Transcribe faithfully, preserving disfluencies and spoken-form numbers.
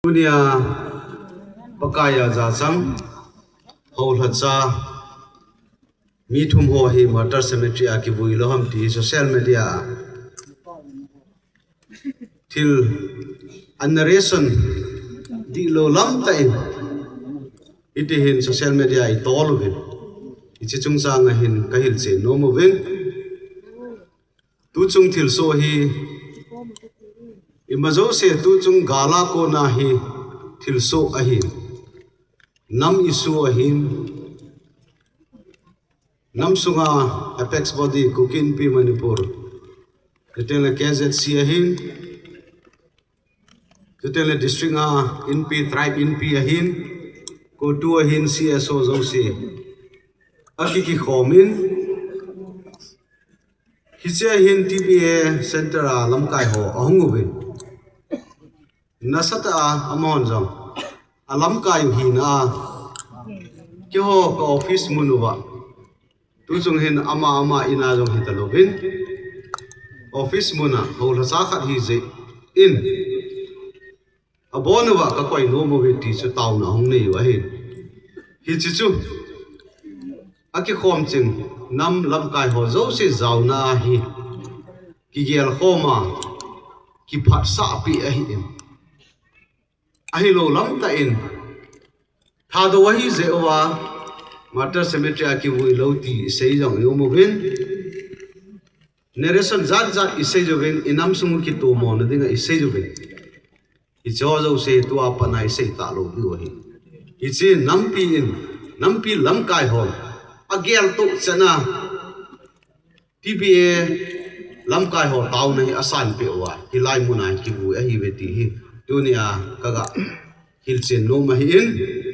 Tunia Pakai a jachang, houlhacha, mi thum ho hi Martyr Cemetery a kivui lou ham ti social media a thil a narration dihlou lam tah in, hiti hin social media a i tol uvin. Hiche chungchang a hin ka hilchen nom uvin. Tuchung thilsoh hi, ima jouse tuchung gal a kona hi thilsoh ahin. Nam issue ahin. Nam sunga apex body Kuki Inpi Manipur, chuteng le K Z C ahin, chuteng le district a Inpi, tribe Inpi ahin, CoTU ahin, C S O jouse aki kikhom in, hiche a hin T P A center a lamkai ho ahung uvin. Nasatah a amahon jong a lamkai u hina a, keiho ka office mun uva, tuchung hin ama ama in a jong hita louvin, office mun a houlhacha khat hi jeh in, abon uva ka koi nom uve ti chu taona ahung nei u ahin. Hiche chu akikhom ching nam lamkai ho jouse jaona a hi kigel khom a, kiphatsah pi ahin. Ahilou lam tah in, Thadou ahi jeh uva Martyr Cemetery a kivui lou ti isei jong i um uvin. Narration jat jat isei uvin, i nam sung kitomona dinga isei uvin. Hiche ho jouse tua pat a isei talou diu ahi. Hiche nampi in, nampi lamkai hon agel toh chan a T P A lamkai ho taona hi asan peh uva, hilai mun a kivui ahiuve ti hi tunia kaga hilchen nom ahin.